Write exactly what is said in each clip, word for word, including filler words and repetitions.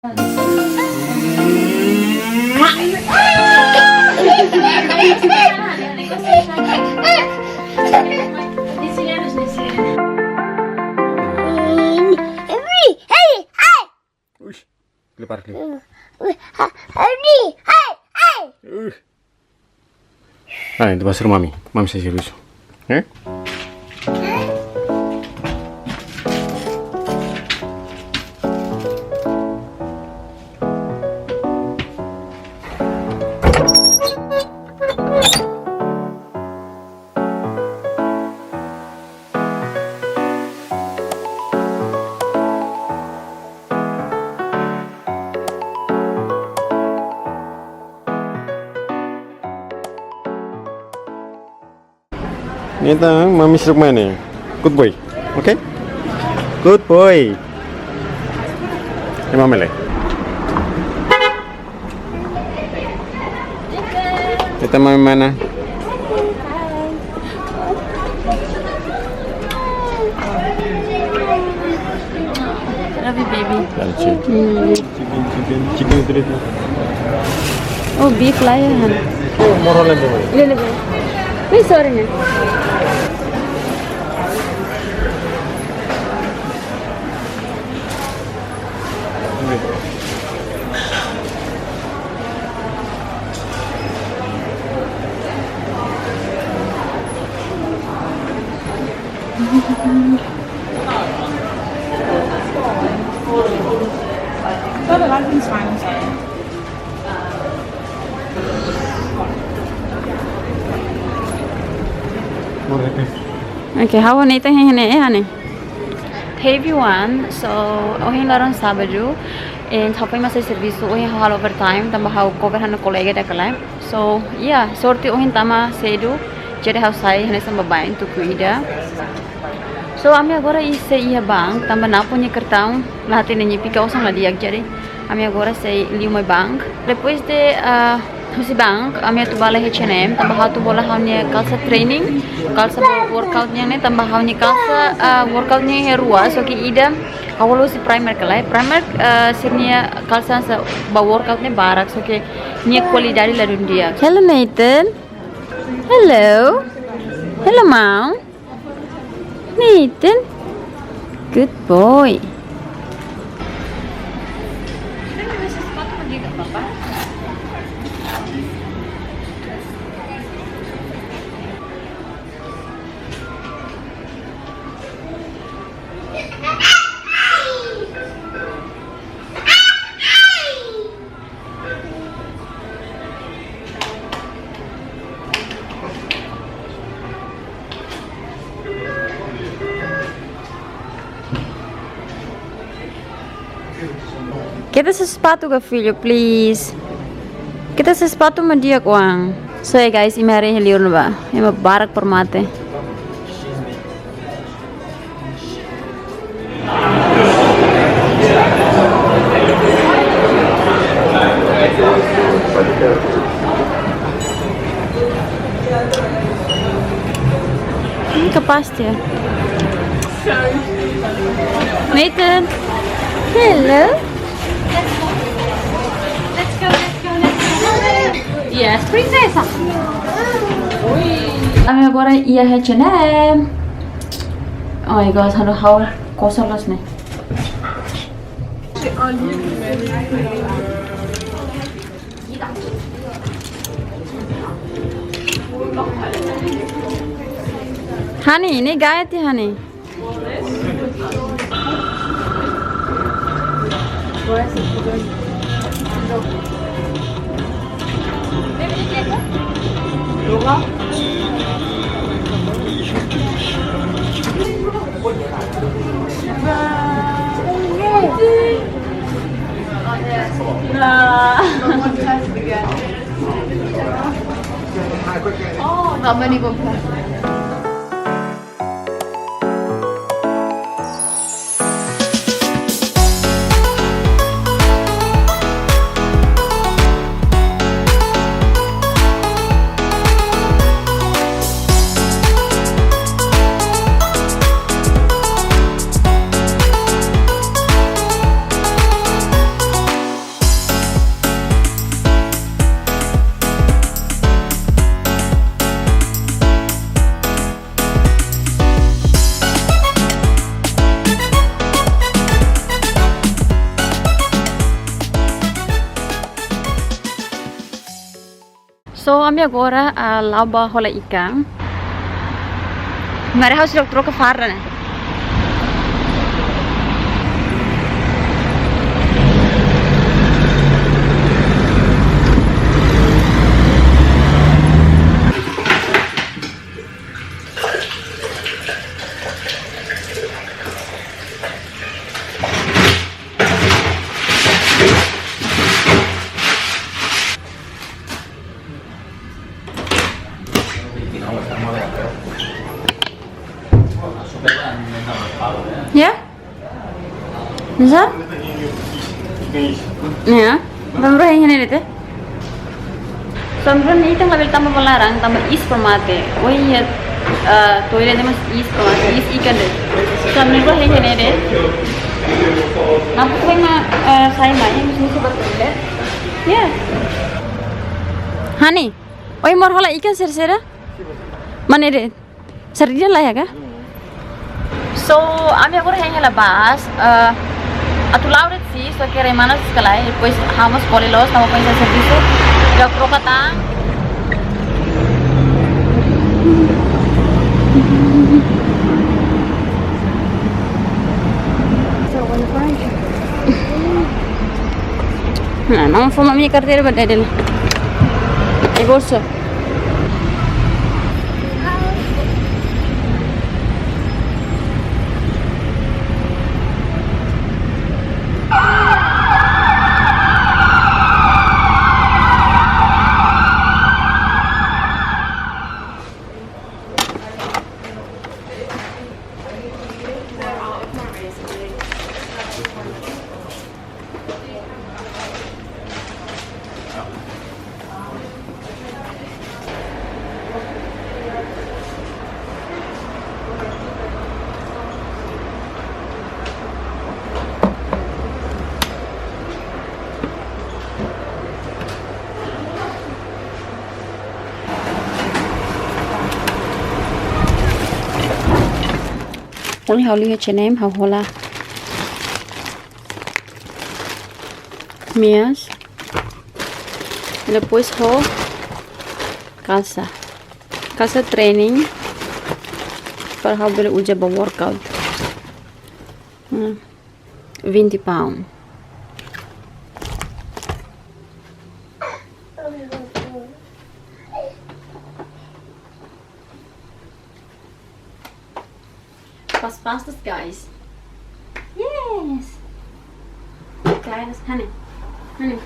Ush, lepar, lepar. Ush. Ah, entaun bá sira mami. Mami sei servisu. Eh? Ita mami sira mai ne'e. Good boy. Oke? Good boy. Ita mami lai. Ita mami mana? Love you, baby. Love you. Hmm. Chicken, chicken, chicken itu dia. Oh, beef lah ya, Han. Oh, murah lagi, Bang. Iya, lebih. Wih, sorry, nih. Oke, ha'u-nia ita hehe ne'e, eh, ane. Heavy one, so, ohin loron sábadu, eh, ha'u foin mai sai servisu, ohin ha'u halo overtime, tanba ha'u cover ha'u-nia kolega ida kalan. So, ya, sorte ohin tama sedu, jadi ha'u sai hanesan baibain tuku ida. So, ami agora sei iha bank, tanba Napo nia kartaun la hatene, nia fika osan la di'ak, jadi ami agora sei liu mai bank. Depois de, ah, husi bank, ami atu bá lai H and M, tanba ha'u atu hola ha'u-nia kalsa training, kalsa ba workout nian ne'e, tanba ha'u-nia kalsa, ah, workout nian iha rua, só ke ida ha'u hola husi Primark lai. Primark, ah, sira-nia kalsa hanesan ba workout ne'e barak, só ke nia kualidade ladún di'ak. Hello, Nathan. Hello. Hello, Mom. Nathan. Good boy. Keta sasapatu ka, filho, please. Keta sasapatu mak di'ak oan. So, ya, guys, imi haree iha liur ne'ebá. Ema barak para mate. Kapás ya. Nathan. Hello. Yes, princesa. Ami agora iha H and M. Oh my gosh, ha'u, ha'u kosar loos ne'e. Honey, ne'e gaya ti, honey. Nah. Oh, not many bumper. So, ami agora, ah, la'o ba hola ikan. Mari ha'u seidauk troka farda ne'e. Ya? Bisa? Ya. Vamos a ir en el. Sambil ne'e ita labele tama ba laran, tama iis para mate. Oh iya, eh, toilet ne'e mós iis para mate, iis ikan de'it. Sambil ne'e hene de'it. Nampak ko ema, eh, sai mai, yang sini seperti toilet. Ya. Hani, oi, mós hola ikan sira-sira? Mana de'it? Sardina laiha ka? So, ami agora hein hela bus, eh, atu la'o de'it sih, só que remana sekali, depois ha'u mós kole loos, tanba foin sa'e servisu, ida troka tan. Nah, nama fó ami-nia karteira ba dede. E bolsu. Ohin ha'u liu H and M, ha'u hola meias. Depois ho kalsa. Kalsa training. Para ha'u bele uza ba workout. Hmm. Vinte pound. Paspastus, guys. Yes. Guys, honey. Honey.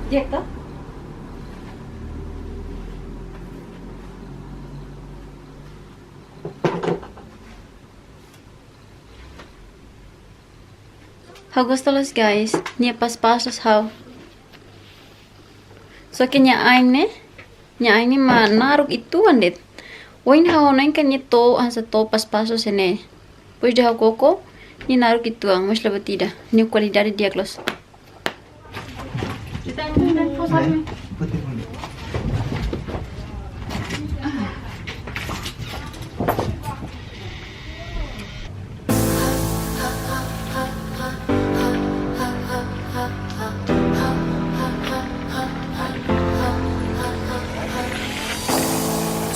Di'ak ka? Ha'u gosta loos, guys. Nia paspastus ha'u. Só que nia ain ne'e, nia ain ne'e mak naruk uitoan de'it. Ohin ha'u hanoin katak nia to'o, hanesan to'o paspastus hanesan ne'e. Depois de ha'u koko, nia naruk uitoan, mas la buat ida. Nia kualidade di'ak loos.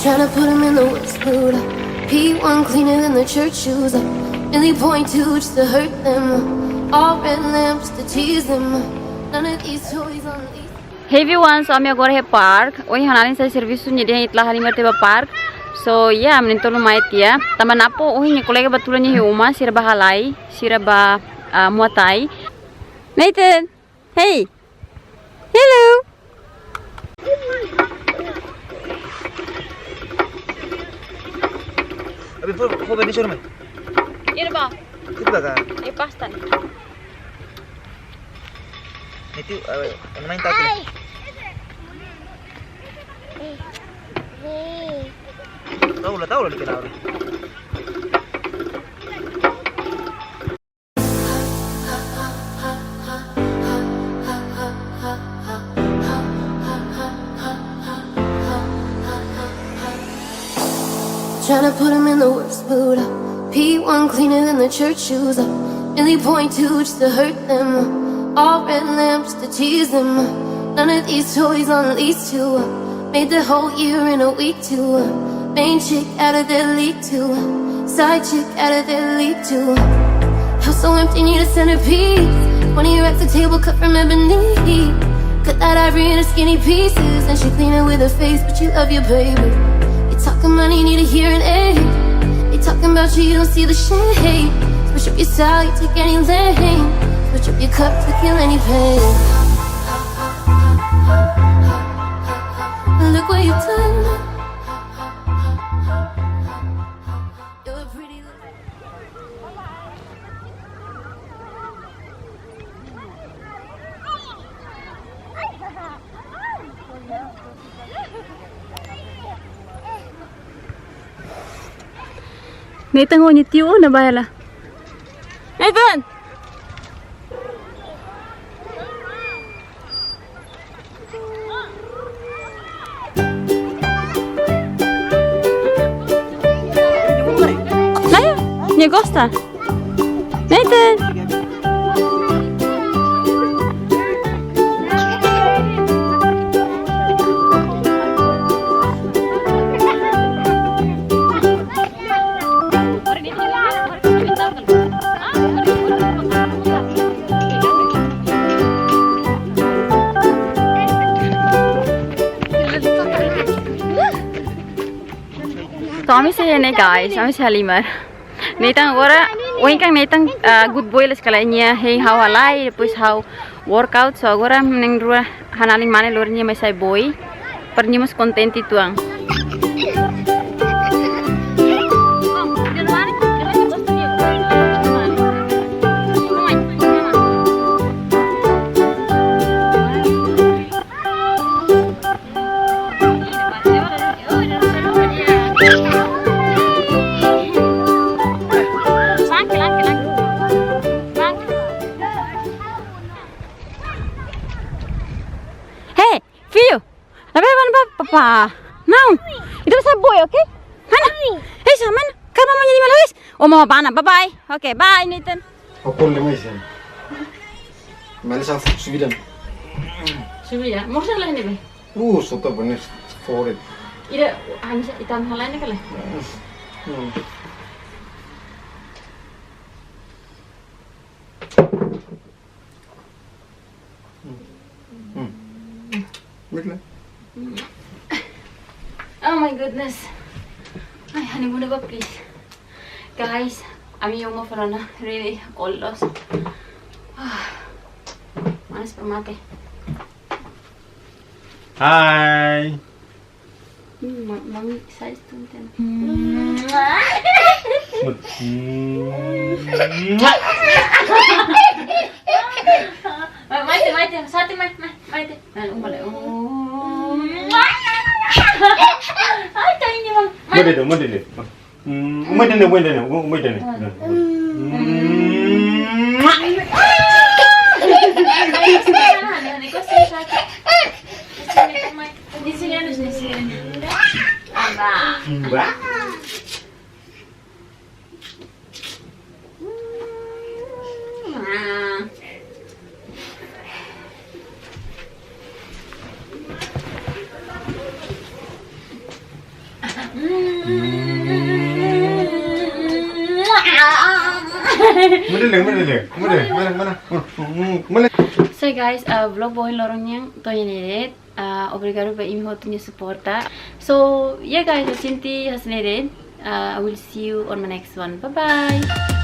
Tryna put 'em in the worst mood. P one cleaner than the church shoes. Really point to just to hurt them. All red lamps to tease them. None of these toys on these. Hey everyone, so ami agora iha park. Ohin ha'u-nia alin sa'e servisu, nia dehan ita la halimar tiha ba park. So, yeah, ami na'in-tolu mai tiha. Tanba Napo, ohin nia kolega ba tulun nia iha uma, sira ba halai, sira ba, ah, muatai. Nathan, hey. Hello. Abi, fó, fó bendisir, man. Irba. Irba ka? E pasta. Nia tiu, eh, ema na'in tatu. Ai. Tahu lah, tahu lah, dikenal. Tryna put 'em in the worst mood. P one cleaner than the church shoes. Really point to just to hurt them. All red lamps to tease them. None of these toys on lease to. Made the whole year in a week to. Main chick out of their league to. Side chick out of their league to. House so empty, need a centerpiece. Twenty racks a table cut from ebony. Cut that ivory into skinny pieces. And she clean it with her face, but you love your baby. You talking money, need a hearing aid. They talking about you, you don't see the shade. Switch up your style, you take any lane. Switch up your cup to kill any pain. Look what you've done. You're a pretty little Nathan ho nia tiu ona bá hela. Nathan! Naya, nia gosta. Nathan. To'o ami sei iha ne'e, guys, ami sei halimar. Nathan agora, ohin kan Nathan, ah, good boy loos kala, nia hein ha'u halai, depois ha'u workout, so agora na'in-rua han alin mane lori nia mai sai boy. Para nia mós kontente uitoan. Hey, filho! Labele bá, bá, papá. Não. Ita bá sai boy, ok? Mana? Ei, sa, mana? Kalma, mama, jadi malu, guys. Oh, mama bá ona. Bye bye. Ok, bye, Nathan. Apa le mai sen? Mali sa subida. Subida. Mostra lah ini, be. Uh, sota bener forehead. Ida, anu sa, itam halai ne'e kala. Hmm. Hmm. Hmm. Baiklah. Oh my goodness. Ai, honeymoon apa, please? Guys, ami iha uma fali ona, really cold loos. Ah, panas para mate. Hai. Hmm, ma-, mami size tu, Nathan. Hmm. Ma-, mate, mate, sate, ma-, ma-, mate. Nah, uma le. Oh. Ai, thank you, Mam. Mate do, mate do. Hmm, uma ida-ne'e, uma ida-ne'e, uma ida-ne'e. Hmm. Di sini, di sini, di sini. Mbak. Mbak. Mana le, mana le, mana, mana, mana, mana. So guys, uh, vlog ba ohin loron nian to'o iha ne'e de'it. Ah, obrigadu ba imi hotu nia suporta. So, yeah guys, ha'u sente hanesan ne'e de'it. Ah, I will see you on my next one. Bye bye.